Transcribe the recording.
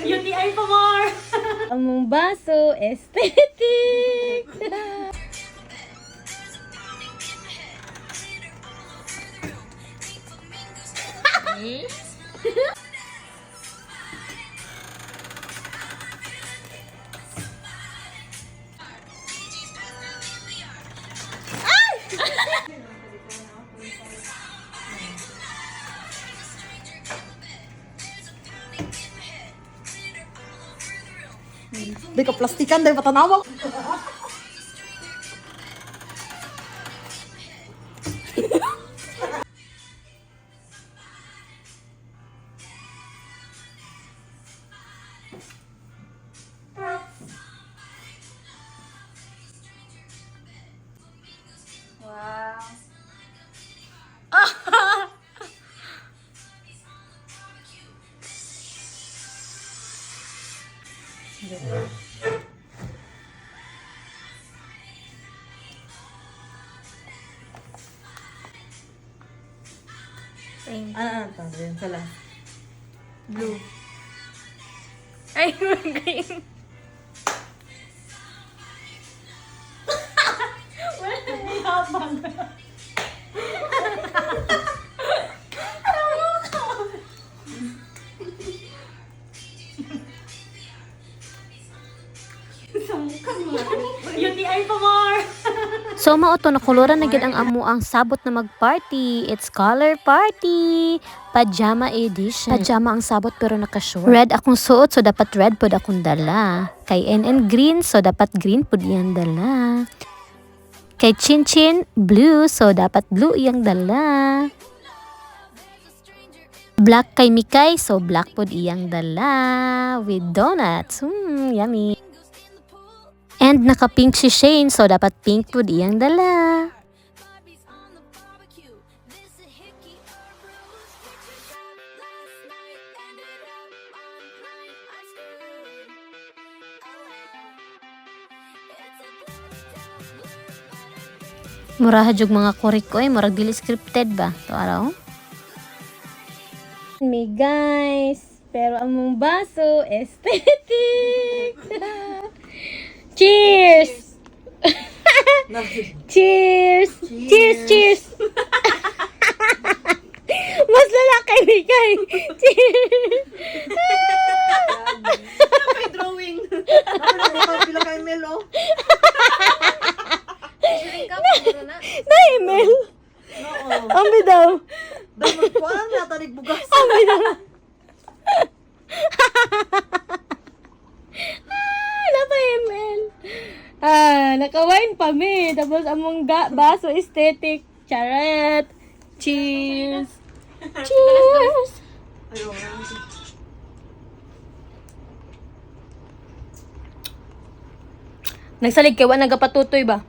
UTI pa more! Among baso, aesthetic! Di ka plastikan dahil patanawa. Wow. Same. Ano, ano, ito? Yun, sala. Blue. Ay, green. Wala nang yabang. UTI pa more! So mao to, nakuluran na gyud ang amo ang sabot na mag-party. It's color party. Pajama edition. Pajama ang sabot pero naka-short. Red akong suot, so dapat red pod akong dala. Kay NN green, so dapat green pod iyang dala. Kay Chin Chin blue, so dapat blue iyang dala. Black kay Mikay, so black pod iyang dala with donuts. Yummy. And naka-pink si Shane, so dapat pink pod iyang dala. Muraha jug mga kurik ko eh, murag dili scripted ba? To araw. Me guys, pero among baso aesthetic. Cheers! Cheers! Cheers! Cheers! Mas lalaki ni Kay. Cheers! May drawing. Ako na pila kay Mel, oh. Na email. Oo. Ambi daw. Dahil magkuhaan na tanig bugas. Ambi daw. Ah, napa email. Ah, naka-wine pa mi. Tapos among baso aesthetic. Charet. Cheers. Cheers. Ayun. Nagsalig kay wa nagapatutoy ba?